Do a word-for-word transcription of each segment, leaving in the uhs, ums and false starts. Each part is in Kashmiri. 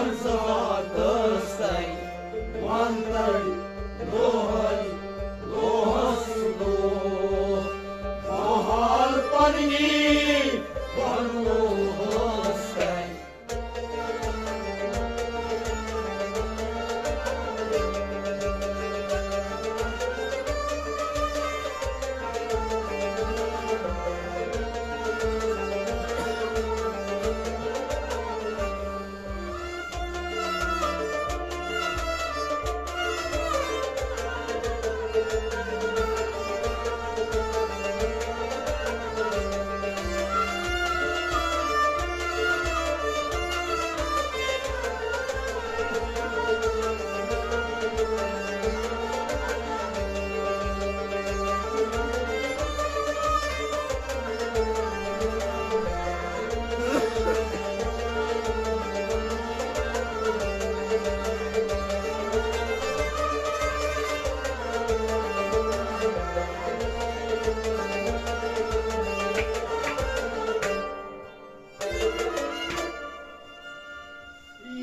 ذاتس تَے، وَن تَے لوہَے لوہَس لوہ، بہار پننی وَن لوہَس تَے۔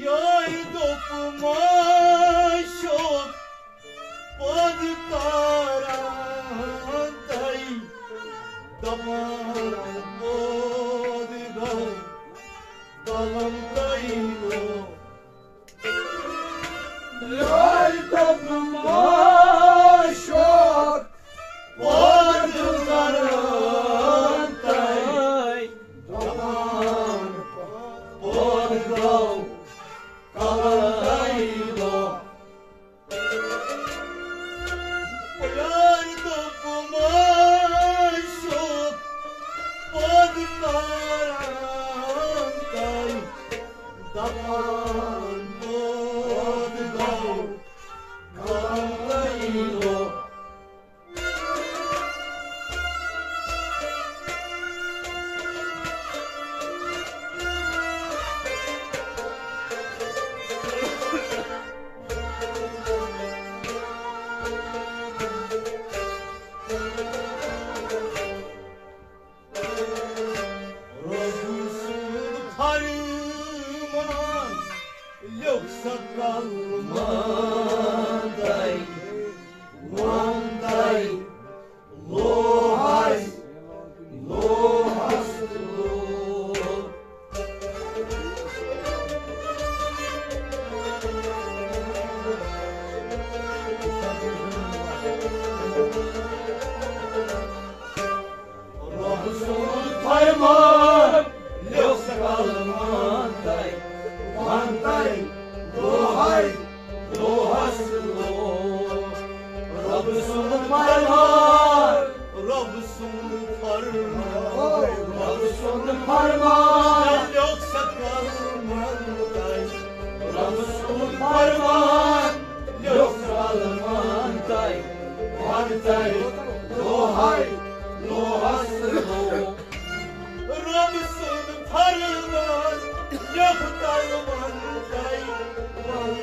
یارِ دوٚپ معشوق پٲدٕ کران تَے، دَپان پٲدٕ گوٚو قلم تَے لوہ۔ یارِ دوٚپ معشوق پٲدٕ کران تَے، دَپان پٲدٕ گوٚو قلم تَے لوہ۔ یارِ دوٚپ معشوق پٲدٕ کران تَے، دَپان پٲدٕ گوٚو قلم تَے لوہ۔ رۄب سُنٛد فرمان لیوٚکھ سا قلمن تَے، ووٚن تَے لوہَے لوہَس لوہ۔ رۄب سُنٛد فرمان لیوٚکھ قلمن تَے، ووٚن تَے لوہَے لوہَس لوہ۔ رۄب سُنٛد فرمان، رۄب سُنٛد فرمان، رۄب سُنٛد فرمان لیوٚکھ سا قلمن تَے۔ رۄب سُنٛد فرمان لیوٚکھ قلمن تَے، ووٚن تَے لوہَے لوہَس لوہ۔ رۄب سُنٛد فرمان لیوٚکھ قلمن تَے، ووٚن تَے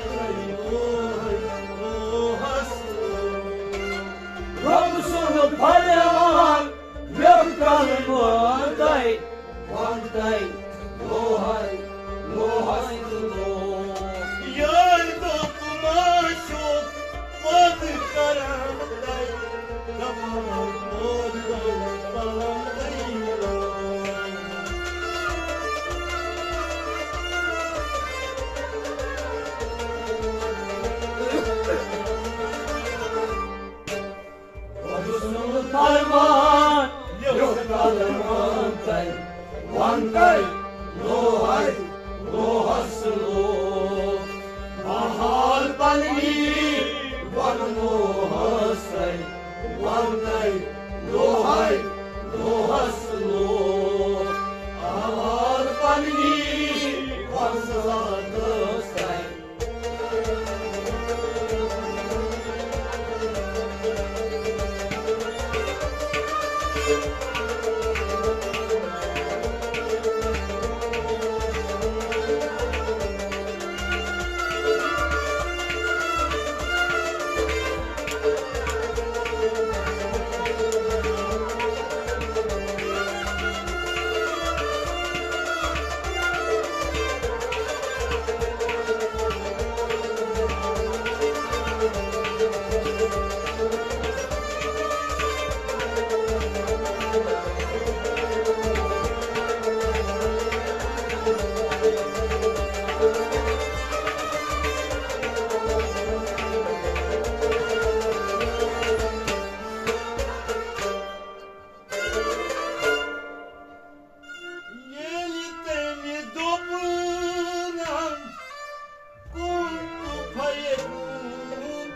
لوہَے لوہَس لوہ۔ رۄب سُنٛد فرمان لیوٚکھ قلمن تَے، ووٚن تَے لوہَے لوہَس لوہ۔ یارِ دوٚپ معشوق پٲدٕ کران تَے، دَپان پٲدٕ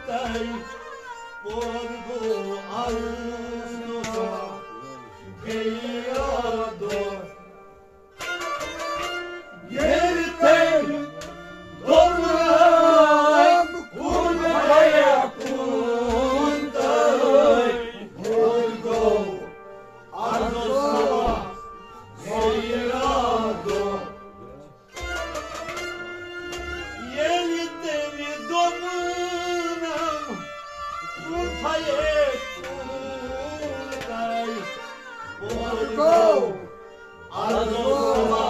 پوٚر گوٚو عرض نُسا بیٚیہِ یادو۔ ییٚلہِ تٔمۍ دوٚپُن، کُن فیکون تہٕ پوٚر گوٚو عرض نُسا بیٚیہِ یادو۔ ییٚلہِ تٔمۍ دوٚپُن، کُن فیکون تہٕ پوٚر گوٚو عرض نُسا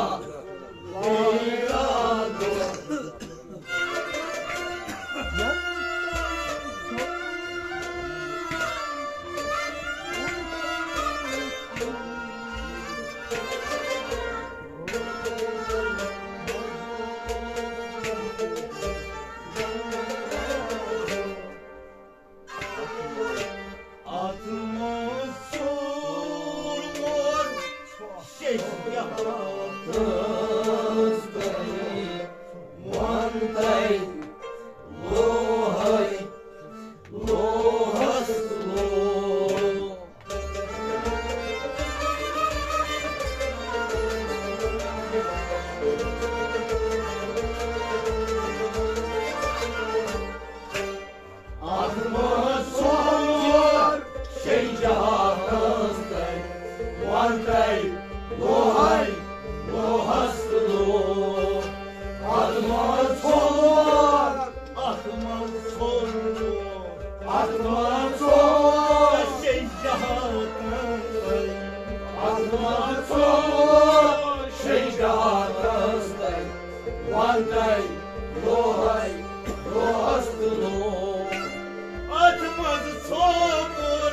بیٚیہِ یادو۔ اتھ منٛز ژوٗر مور شیٚیہِ یادس تۄہہِ وۄنۍ تۄہہِ لوہے لوہس لوہ۔ اتھ منٛز ژور شیٚیہِ جہاتس تۄہہِ وۄنۍ تۄہہِ لوہے لوہس لوہ۔ اتھ منٛز ژور، اتھ منٛز ژور، اتھ منٛز ژور شیٚیہِ جہاتس تۄہہِ، اتھ منٛز ژور شیٚیہِ جہاتس تۄہہِ وۄنۍ تۄہہِ لوہے لوہس تہٕ لوہ۔ اتھ منٛز ژوٚپُر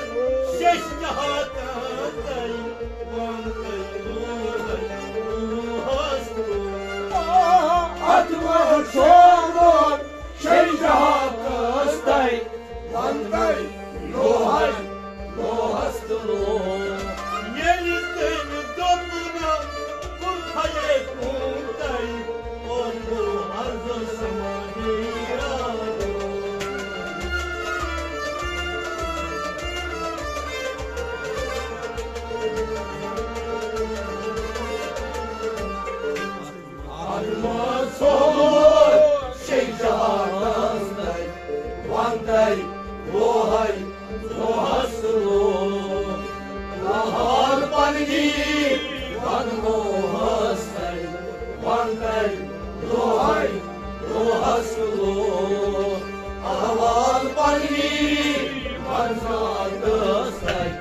شیٚش جہاتن تۄہہِ وۄنۍ تۄہہِ لوہے لوہس تہٕ لوہ۔ اتھ منٛز ژوٚپُر شیٚش جہاتس تۄہہِ وۄنۍ تۄہہِ لوہے لوہس تہٕ لوہ۔ ییٚلہِ تٔمۍ دوٚپُن، کُن فیکون تۄہہِ، اوٚن عرض سما بیٚیہِ یادو۔ اتھ منٛز ژوٚپُر شیٚش جہاتس تۄہہِ وۄنۍ تۄہہِ لوہے لوہس لوہ۔ لوہن پننی ونہٕ لوہس تۄہہِ وۄنۍ تۄہہِ لوہے لوہس لوہ۔ احوال پننی ونہٕ ذاتس تۄہہِ۔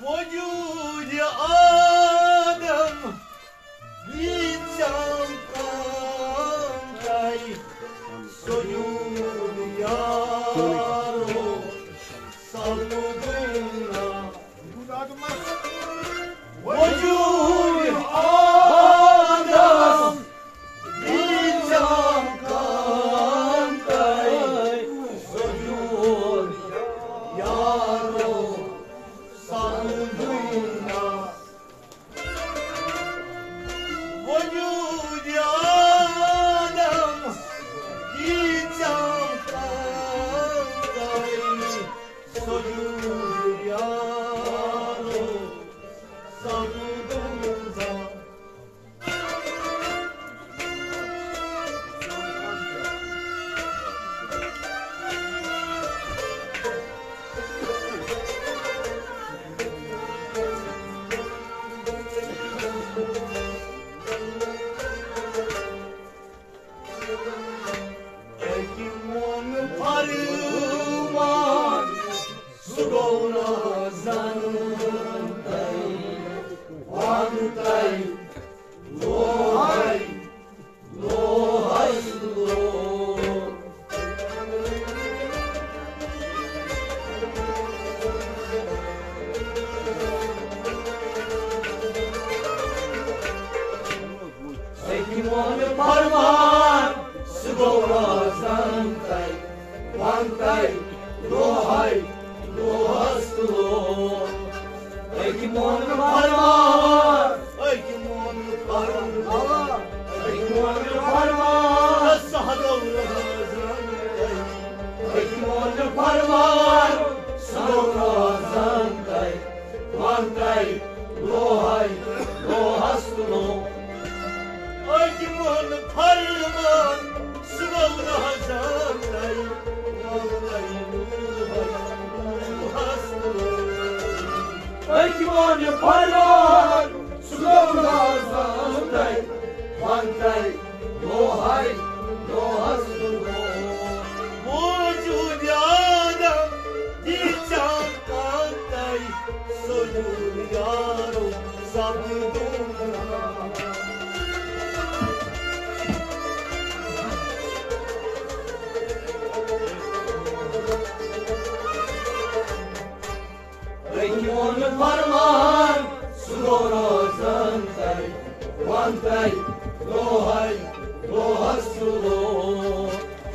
وجود آدم بیچم کانتای سجود یارو سمدونا۔ وجود آدم بیچم کانتای سجود یارو سمدونا۔ وجود آدم بیچم کانتای سجود یارو سمدونا۔ فرمان، سُہ گوٚو روزان تۄہہِ، وۄنۍ تۄہہِ دۄہَے دۄہَس تُلو۔ أکۍ مون فرمان، أکۍ مون فرمان، أکۍ مون فرمان، سُہ گوٚو روزان تۄہہِ، أکۍ مون فرمان، سُہ گوٚو روزان تۄہہِ۔ وۄنۍ تۄہہِ دۄہَے دۄہَس تُلو۔ أکۍ ووٚن فرمان، سُہ گوٚو نہٕ حظ آمتَے، وۄنۍ تۄہہِ دۄہَے دۄہَس تُلو۔ أکۍ ووٚن فرمان، سُہ گوٚو نہٕ حظ آمتَے، وۄنۍ تۄہہِ دۄہَے دۄہَس تُلو۔ موجود آدم دی چانکان تۄہہِ، سجود یارو سپدُن۔ أکۍ ووٚن فرمان، سُہ گوٚو روزان تۄہہِ، وۄنۍ تۄہہِ دۄہَے دۄہَس تُلو۔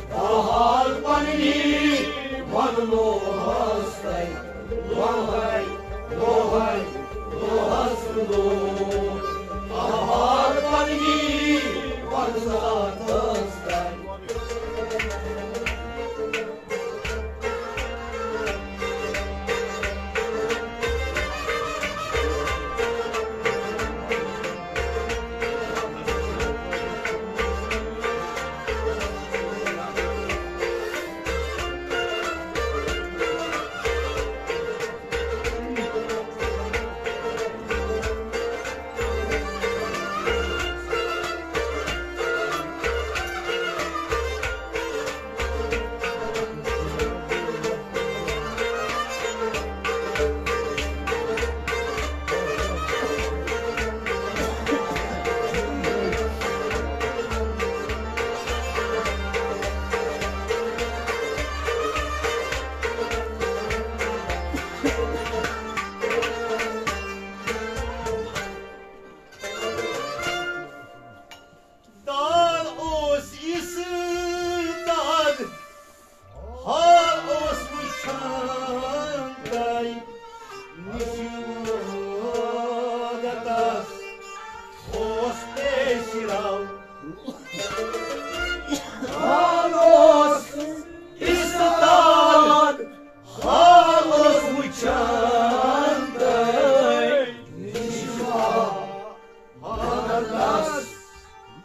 بہار پننی وَنہٕ لوہَس تۄہہِ، دۄہَے دۄہَے دۄہَس تُلو۔ بہار پننی وَنہٕ ساتَس تۄہہِ۔ دال اوس یِژھ داد، حال اوس وٕچھان تۄہہِ، نِش وٲدتس اوس پیش راو۔ حال اوس یِژھ داد، حال اوس وٕچھان تۄہہِ، نِش وٲدتس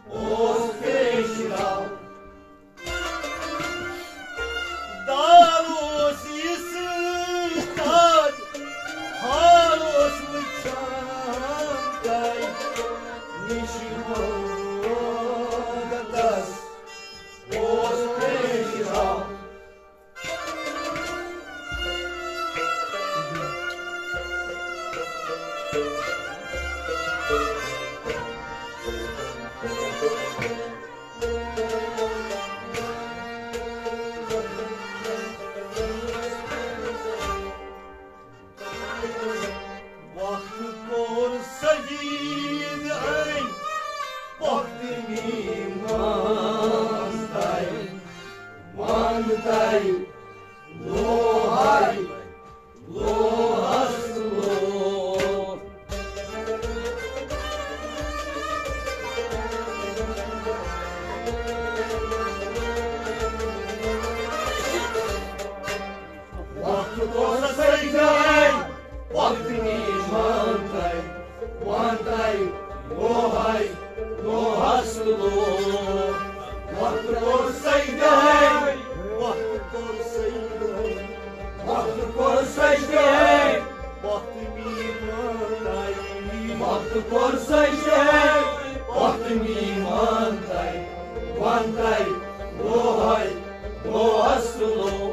اوس پیش راو۔ دال اوس یہِ سۭتۍ داد، حال اوس وٕچھان تۄہہِ، نِش وٲدتس اوس پیش راو۔ وقت کوٚر سجیٖد أمۍ پۄختہٕ میٖمان تۄہہِ، وَن تۄہہِ دۄہَے دۄہَس لوگ۔ وقت کوٚر سجدے، وقت میٖمان تۄہہِ، وَن تۄہہِ دۄہَے دۄہَس لوگ۔ وقت کوٚر سجدے، وقت کوٚر سجدے، وقت کوٚر سجدے، وقت میٖمان تۄہہِ، وقت کوٚر سجدے، وقت میٖمان تۄہہِ، وَن تۄہہِ دۄہَے دۄہَس لوگ۔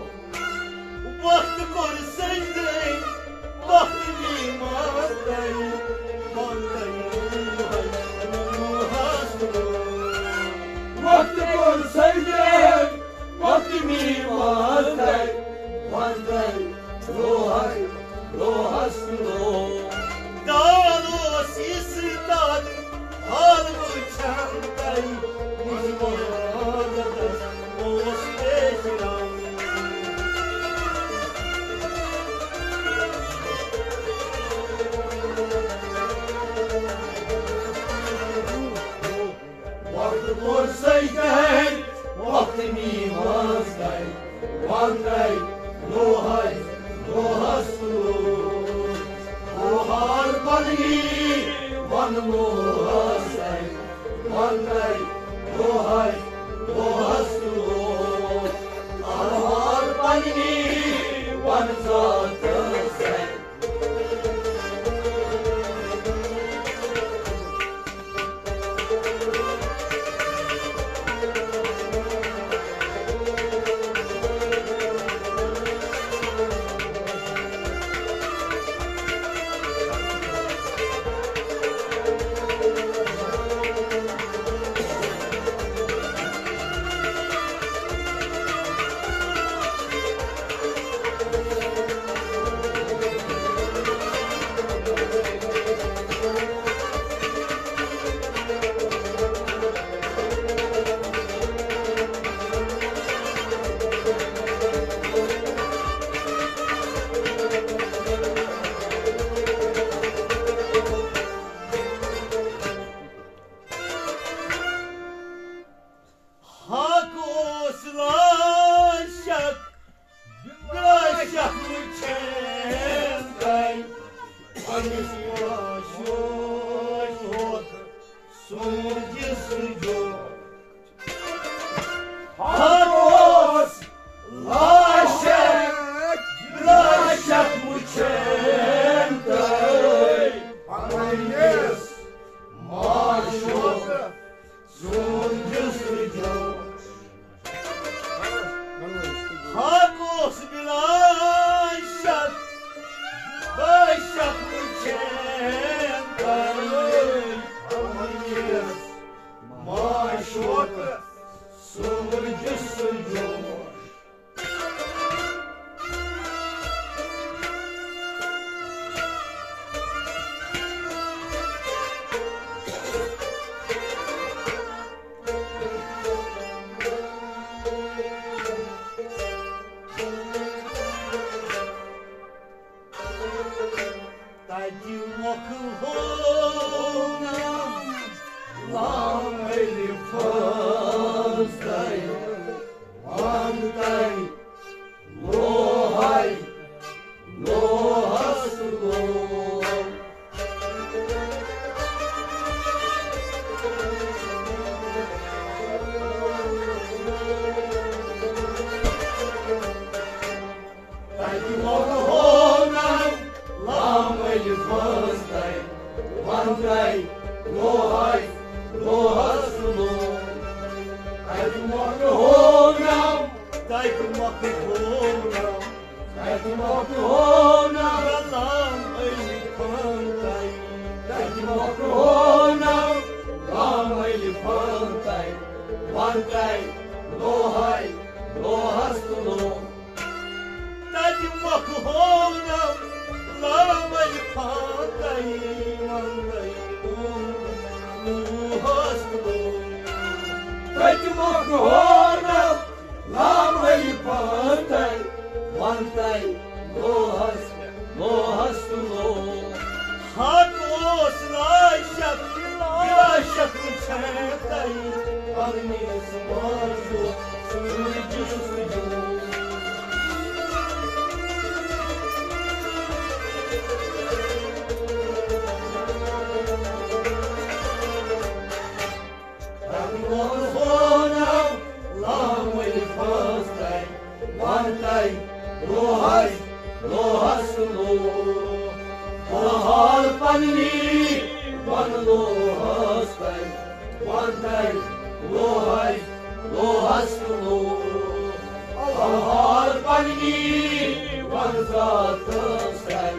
وقت کوٚر سجدے، وقت میٖمان تۄہہِ، وَن تۄہہِ دۄہَے دۄہَس لوگ۔ وقت کوٚر سجدے، وقت میٖمان تۄہہِ، وَن تۄہہِ دۄہَے دۄہَس لوگ۔ دال اوس یہِ سۭتۍ داد، حال وٕچھان تۄہہِ۔ عبادتس اوس احترام۔ وقت کوٚر سجدٕ ہن، وقت نماز گٔے، وندے دۄہے دۄہس لوگ۔ بہار پننی ون لوہس تل، وندے دۄہے دۄہس لوگ۔ بہار پننی ون ذاتس تل۔ حق اوس لا شک، بلا شک وٕچھن تۄہہِ۔ پننِس معشوق سُنٛد جستجو۔ حق اوس لا شک، بلا شک وٕچھن تۄہہِ۔ پننِس معشوق سُنٛد جستجو۔ حق اوس بلا شک، بے شک وٕچھن تۄہہِ۔ پننِس معشوق سُنٛد جستجو۔ تَتہِ مۄکلو نہٕ لام عرفس تَتہِ، وَن تَتہِ لوہَے لوہَس لوگ۔ تَتہِ مۄکلو نہٕ لام عرفس تَتہِ، وَن تَتہِ لوہَے لوہَس لوگ۔ تَتہِ مۄکلو نہٕ، تَتہِ مۄکلو نہٕ، تَتہِ مۄکلو نہٕ لام عرفس تَتہِ، تَتہِ مۄکلو نہٕ لام عرفس تَتہِ، وَن تَتہِ لوہَے لوہَس لوگ۔ تَتہِ مۄکلو نہٕ لام عرفس تَتہِ، وَن تَتہِ لوہَس لوگ۔ تَتہِ مۄکلو نہٕ لام عرفس تَتہِ، وَن تَتہِ لوہَس لوہَس لوگ۔ حق اوس لا شک، بلا شک وٕچھن تَتہِ، پننِس معشوق سُنٛد جستجو۔ تَتہِ مۄکلو نہٕ لام عرفس تَتہِ، وَن تَتہِ لوہَے لوہَس لوگ۔ بہار پننی ون لوہَس تَتہِ، وَن تَتہِ لوہَے لوہَس لوگ۔ بہار پننی ون ذاتس تَتہِ۔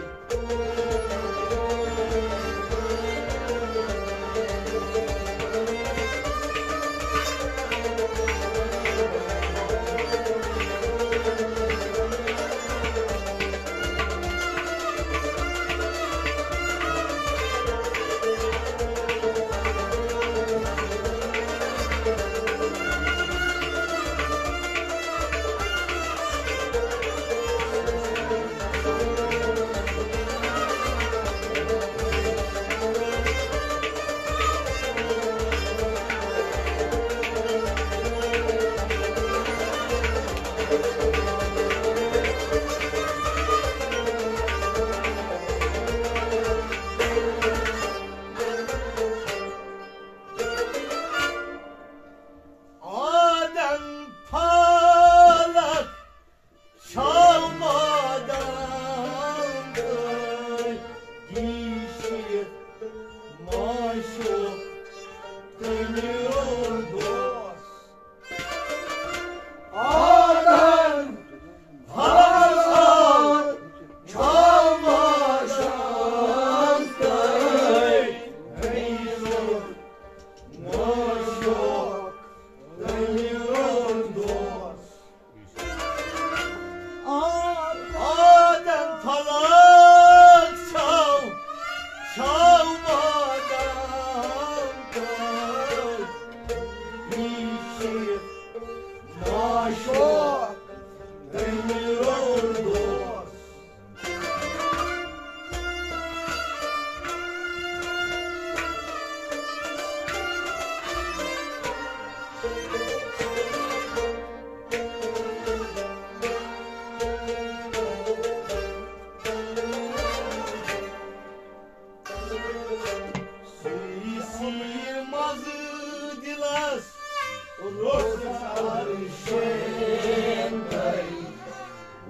روٚٹ سارٕ شیٚن تَے،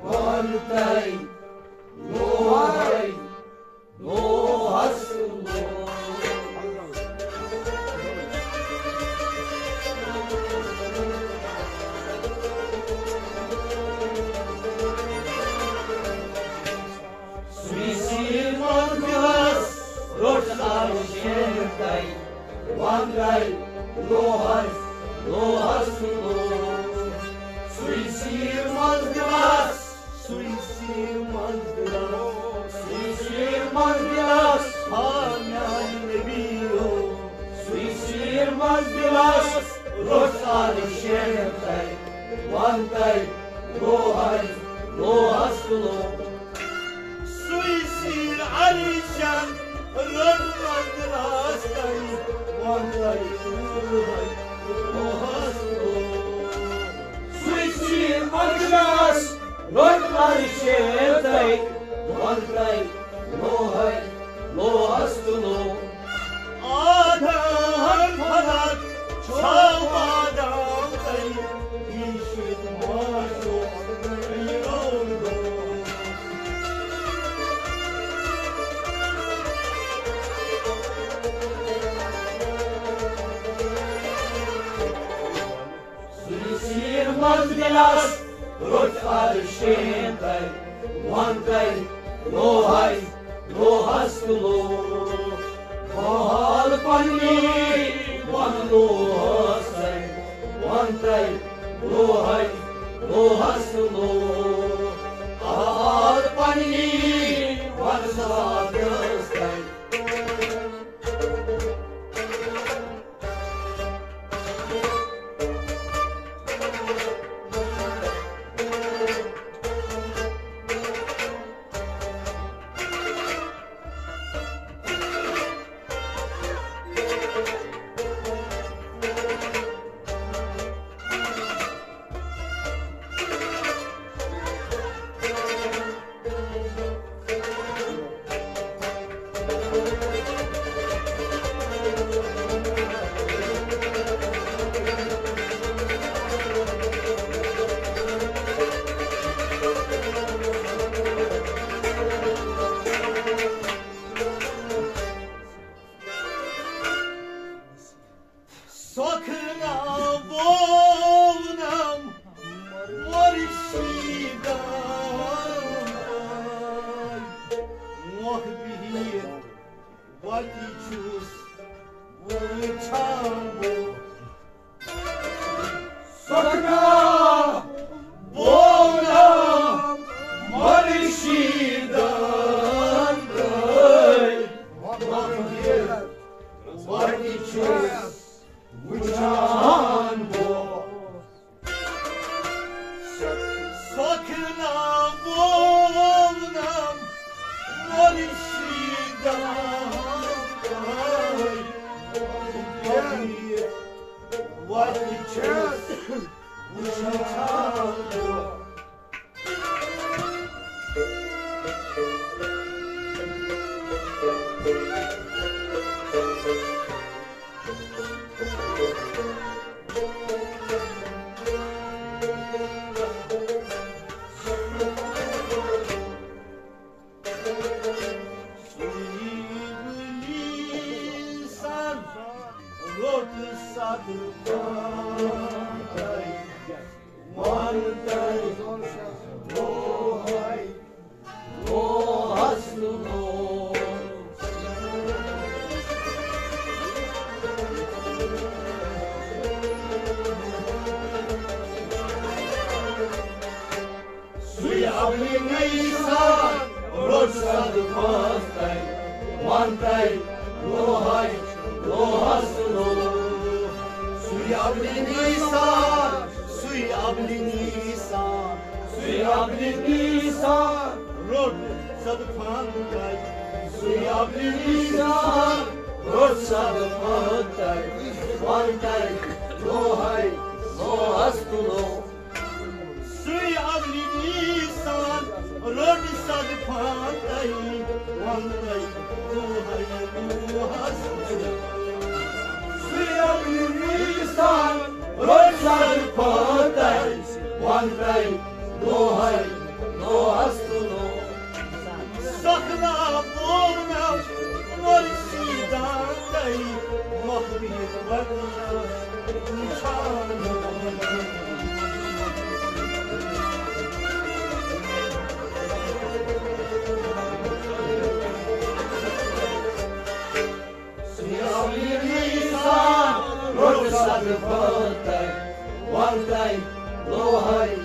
ووٚن تَے، لوہَے، لوہَس لوگ۔ سُے سیٖر منٛز دِلَس روٚٹ سارٕ شیٚن تَے، ووٚن تَے، لوہَے، لوہَس لوگ۔ سُے سیٖر منٛز دِلَس، سُے سیٖر منٛز دِلَس، سُے سیٖر منٛز دِلَس، ہا میٛانہِ نبی او۔ سُے سیٖر منٛز دِلَس، روٚٹ سارٕ شیٚن تَے، ووٚن تَے، لوہَے، لوہَس لوگ۔ سُے سیٖر عرشَن روٚٹ منٛز دِلَس تَے، ووٚن تَے، لوہَے، لوہَس لوگ۔ سُے سیٖر منٛز دِلَس، روٚٹ منٛز شیٚن تَے، ووٚن تَے، لوہَے، لوہَس لوگ۔ آدم فلک چھا بادام تَے، عیٖشِت ماشو رون دو۔ سُے سیٖر منٛز دِلَس، روٚٹ سارٕ شیٚن تَے، ووٚن تَے، لوہَے، لوہَس لوگ۔ حال پننی وَن لوہَس تَے، ووٚن تَے، لوہَے، لوہَس لوگ۔ حال پننی وَن ذاتَس تَے۔ سۄکھنا ووٚنم مُرشِدن، مۄکھ بِہِتھ وَتہِ چھُس وٕچھان بہٕ۔ سۄکھنا ووٚنم مُرشِدن، مۄکھ بِہِتھ وَتہِ چھُس وٕچھان بہٕ۔ سۄکھنا ووٚنم مُرشِدن، وَتہِ چھُس وٕچھان بہٕ۔ سُے ابلیسن روٚٹ صدفن تَے، ووٚن تَے، لوہَے، لوہَس لوگ۔ سُے ابلیسن روٚٹ صدفن تَے، ووٚن تَے، لوہَے، لوہَس لوگ۔ سُے ابلیسن، سُے ابلیسن، سُے ابلیسن روٚٹ صدفن تَے، سُے ابلیسن روٚٹ صدفن تَے، ووٚن تَے، لوہَے، لوہَس لوگ۔ سُے ابلیسن روٚٹ صدفن تَے، ووٚن تَے، لوہَے، لوہَس لوگ۔ سُے ابلیسن لوہے لوہس تُلو۔ سخنا بولنا مرشدان دے مخبر وطن۔ سیاوی انسان روٚٹ صد فٲتر، وَن تَے لوہَے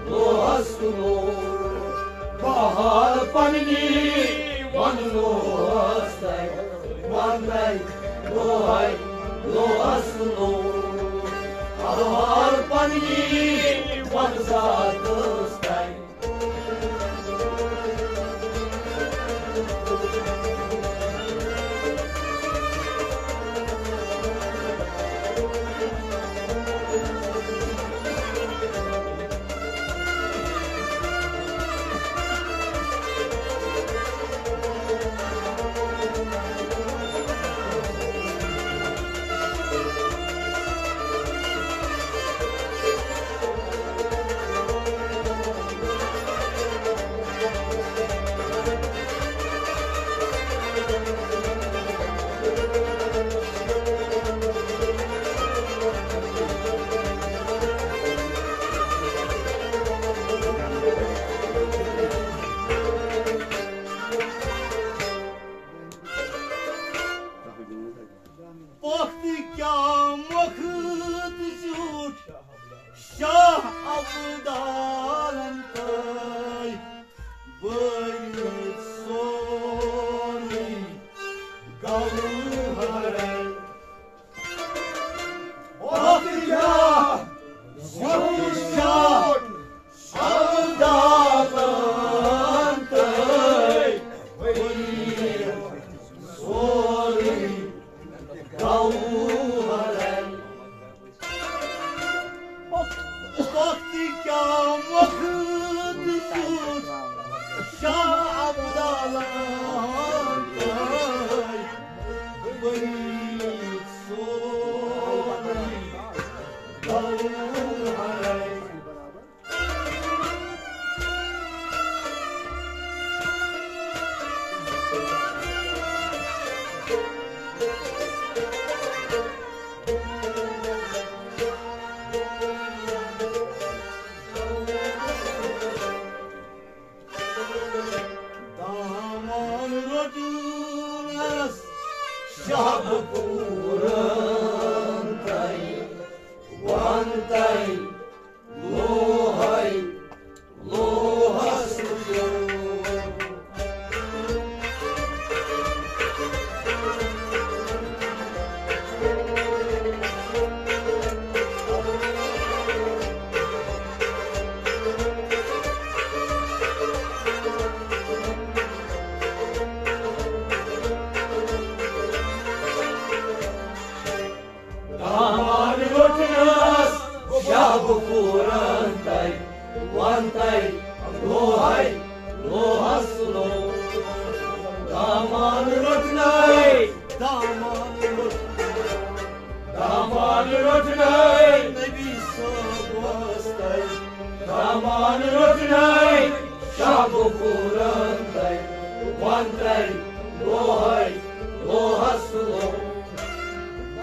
لوہَس تُلو۔ بہار پننی وَن لوہَس تَے، وَن تَے لوہَے لوہَس تُلو۔ بہار پننی وَن ذاتَس تَے۔ پۄختہٕ کیٛاہ مۄکھٕ تہٕ زیُٹھ، شاہ ابدالن تھٲے بٔرِتھ سورُے گوہرے۔ پۄختہٕ کیٛاہ مۄکھٕ زیُٹھ، ابدالن تھٲے بٔرِتھ سورُے گوہرے۔ پۄختہٕ کیٛاہ مۄکھٕ تہٕ زیُٹھ، شاہ ابدالن تھٲے بٔرِتھ سورُے گوہرے۔ دامان روٚٹنس شب پورن تَے، وَن تَے لوہَے لوہَس تُلو۔ دامان روٚٹنس شب پورن تَے، وَن تَے لوہَے لوہَس تُلو۔ دامان روٚٹنے، دامان روٚٹنے، دامان روٚٹنے نبی صٲبس تَے۔ دامان روٚٹنے شب پورن تَے، وَن تَے لوہَے لوہَس تُلو۔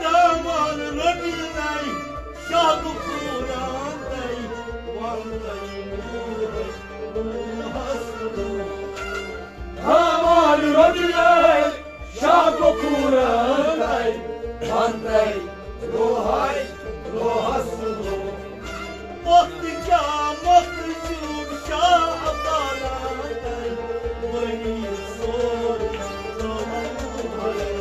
دامان روٚٹنے شب پورن تَے، وَن تَے لوہَے لوہَس تُلو۔ دامان روٚٹنے شب پورن تَے، وَن تَے لوہَے لوہَس تُلو۔ پۄختہٕ کیٛاہ مۄکھٕ زیُٹھ، شاہ ابدالن تھٲے بٔرِتھ سورُے گوہرے۔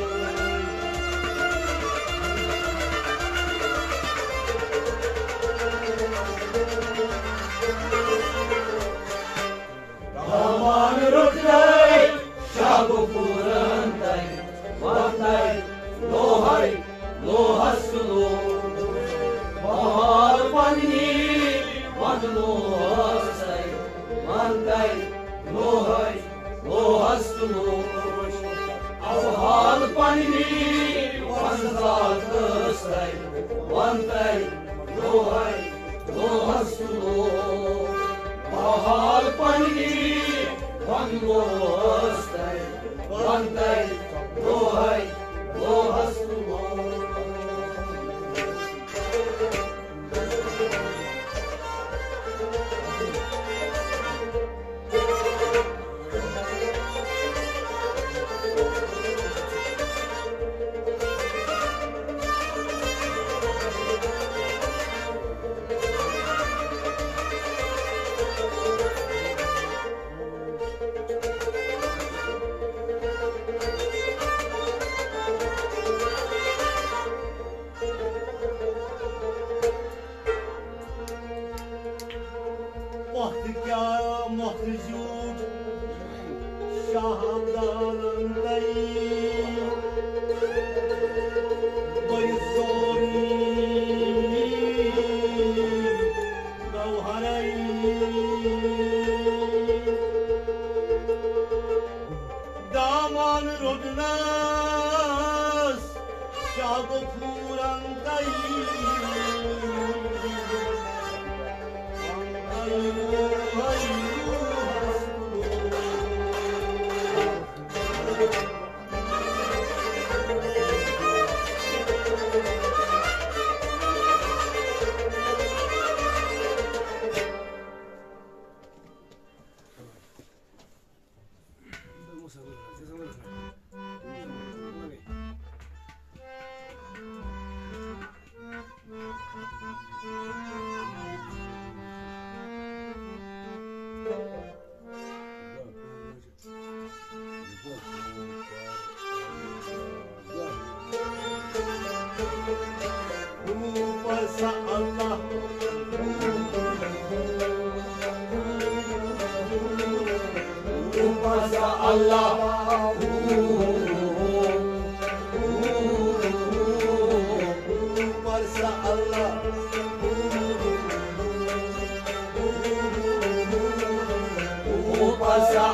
دامان روٚٹنے شب پورن تَے، وَن تَے لوہَے لوہَس تُلو۔ بہار پننی وَن لوہَس تَے، وَن تَے لوہَے لوہَس تُلو۔ بہار پننی وَن ذاتَس تَے، وَن تَے لوہَے دۄہس تُلو بحال پننی، ونگوس تۄہہِ، ونتَے دۄہے دۄہس تُلو۔ پتھ کیٛاہ مۄکھ زیوٗٹھ شاہ عبدالن تئی، بٔرِتھ سورُے گوہرے۔ دامان روٚٹنس شاہ غفورن تئی۔ اللہ،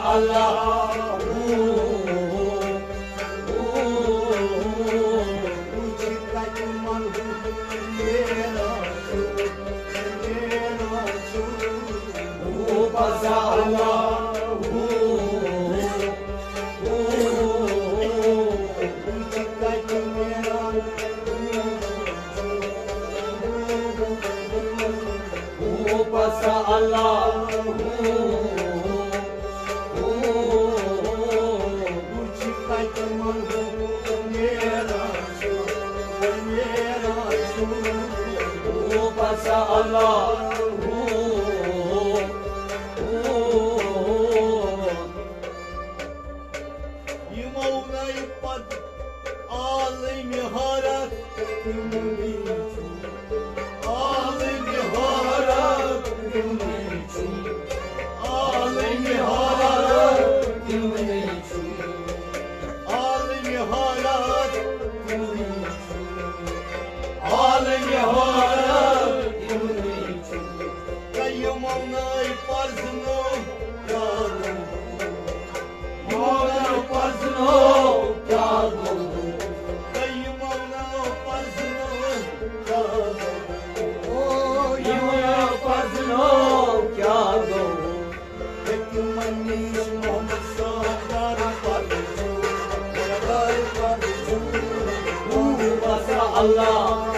اللہ۔ اللہ۔ یِمو نَے پتہٕ عالمِ حیرت تِمنٕے چھُ، عالمِ حیرت تِمنٕے چھُ، عالمِ حیرت تِمنٕے چھُ، عالمِ حیرت تِمنٕے چھُ، عالمِ حیرت تِمنٕے چھُ۔ تۄہہِ یِمو نَے پرزنو کیٛاہ گوٚو؟ یِمو نَے پرزنو کیٛاہ گوٚو؟ تۄہہِ یِمو نَے پرزنو کیٛاہ گوٚو؟ او یِمو نَے پرزنو کیٛاہ گوٚو؟ ہیٚکِو وۄنۍ نِش محمد صاحب دارِ پردٕ چھُ، دارِ پردٕ چھُ۔ او بس اللہ۔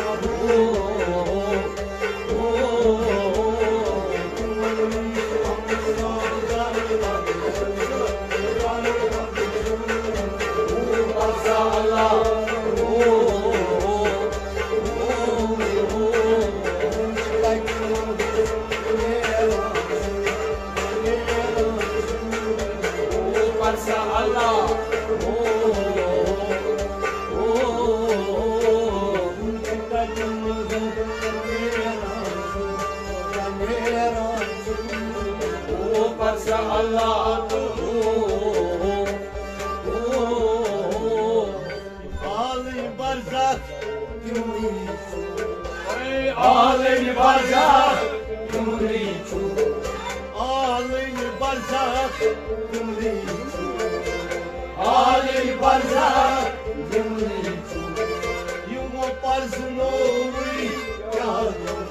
اوپر سے اللہ۔ عالم برزخ تِمنٕے چھُ۔ اے عالم برزخ تِمنٕے چھُ۔ عالم برزخ تِمنٕے چھُ۔ عالم برزخ تِمنٕے چھُ۔ یِمو پرزنووٕے کیٛاہ گوٚو؟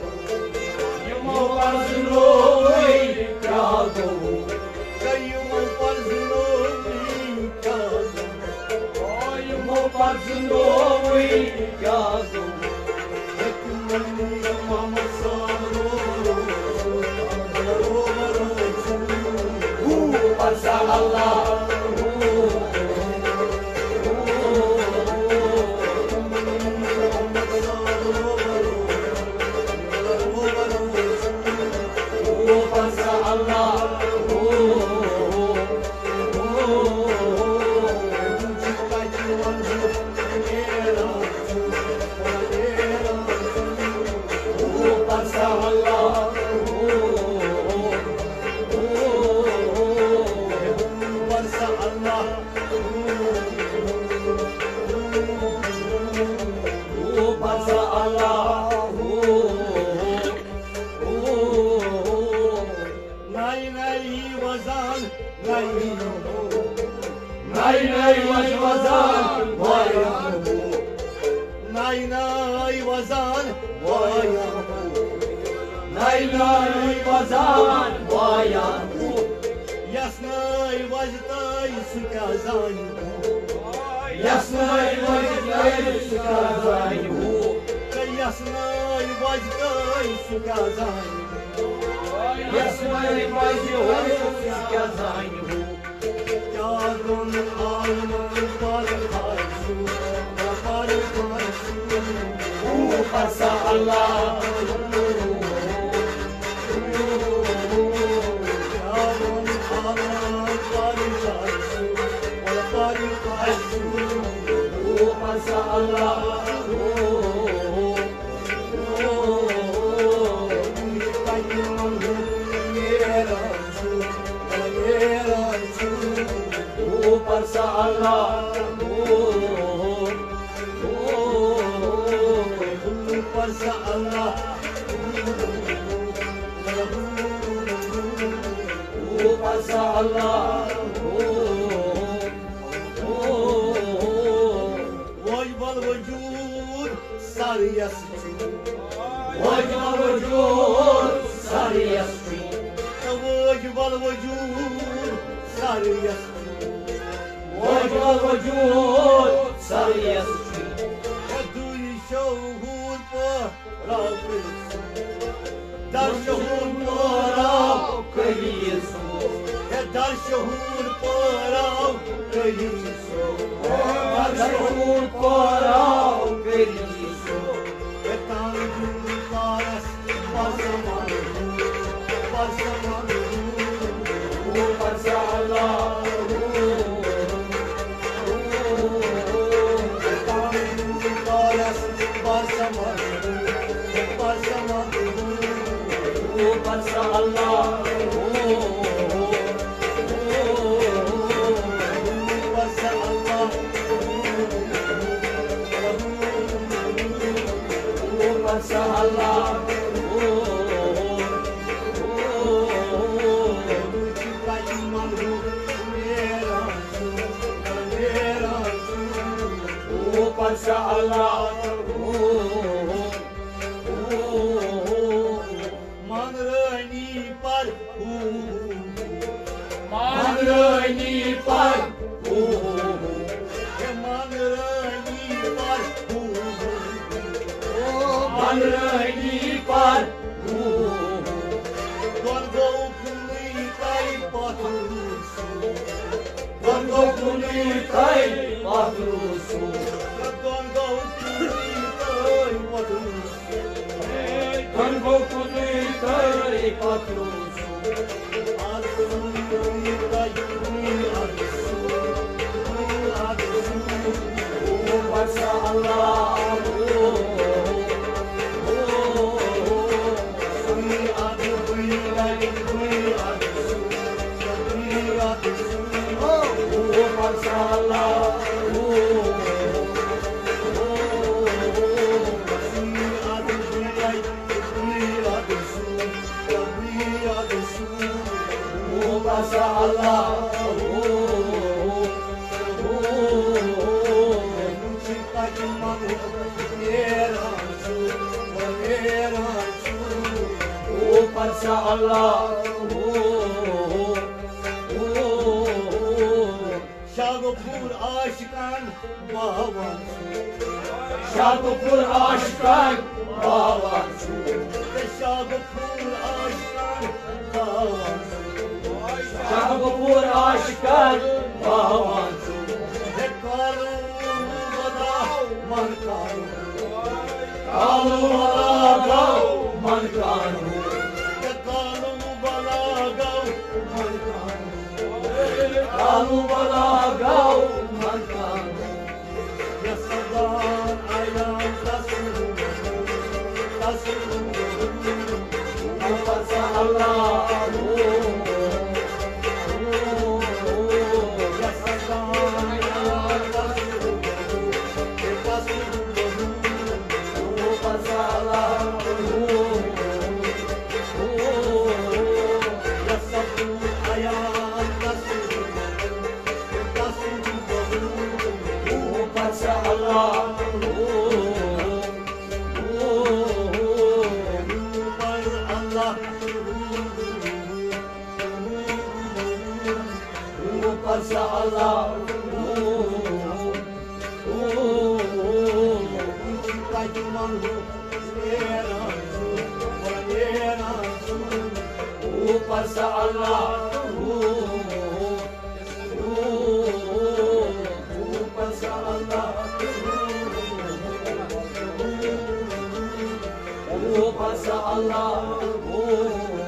اللہ، نائی نائی وزان، نائی نائی نائی وزان، وایان ہو۔ نائی نائی وزان، وایان ہو۔ نائی نائی وزان، وایان ہو۔ یس نائی وزتائی سُہ کیٛاہ زانہِ ہو۔ یس نائی وزتائی سُہ کیٛاہ زانہِ ہو۔ تہٕ یس نائی وزتائی سُہ کیٛاہ زانہِ ہو۔ یس نائی وزتائی سُہ کیٛاہ زانہِ ہو۔ کیٛاہ دۄن عالمن پرخاشُن، پرخاشُن۔ اوپر سا اللہ۔ کیٛاہ دۄن عالمن پرخاشُن، پرخاشُن۔ اوپر سا اللہ۔ اوپر سا اللہ، اوپر سا اللہ، اوپر سا اللہ۔ واجب الوجود سر یس چھُ۔ واجب الوجود سر یس چھُ۔ واجب الوجود سر یس چھُ۔ واجب الوجود سر یس چھُ۔ دوٗرِ شہوٗر پٲٹھۍ راو کٔرِتھ۔ در شہوٗر پٲراو کٔرِتھ۔ ہے در شہوٗر پٲراو کٔرِتھ۔ در شہوٗر پٲراو کٔرِتھ۔ ہے تانجوٗ تارس پسمن، پسمن۔ اوپر سا اللہ۔ اوپر سا اللہ۔ مانرانی پر ہو۔ مانرانی پر ہو۔ مانرانی پر ہو۔ دۄن گوٚو کُنُے تۄہہِ پتھ روٗزِو۔ دۄن گوٚو کُنُے تۄہہِ پتھ روٗزِو۔ دۄن گوٚو کُنُے تۄہہِ پتھ روٗزِو۔ دۄن گوٚو کُنُے تۄہہِ پتھ روٗزِو۔ اوپر سا اللہ۔ شاہ غفور عاشقان باوان۔ شاہ غفور عاشقان باوان۔ شاہ غفور عاشقان باوان۔ شاہ غفور عاشقان باوان۔ ہے کالو بدا من کالو۔ کالو بدا من کالو۔ ہے کالو بدا من کالو۔ کالو بدا من کالو۔ یس دان عیان تسلیم، تسلیم۔ اوپر سا اللہ۔ یس دان عیان تسلیم، تسلیم۔ اوپر اللہ، اوپر سے اللہ، اوپر سے اللہ، اوپر سے اللہ، اوپر سے اللہ،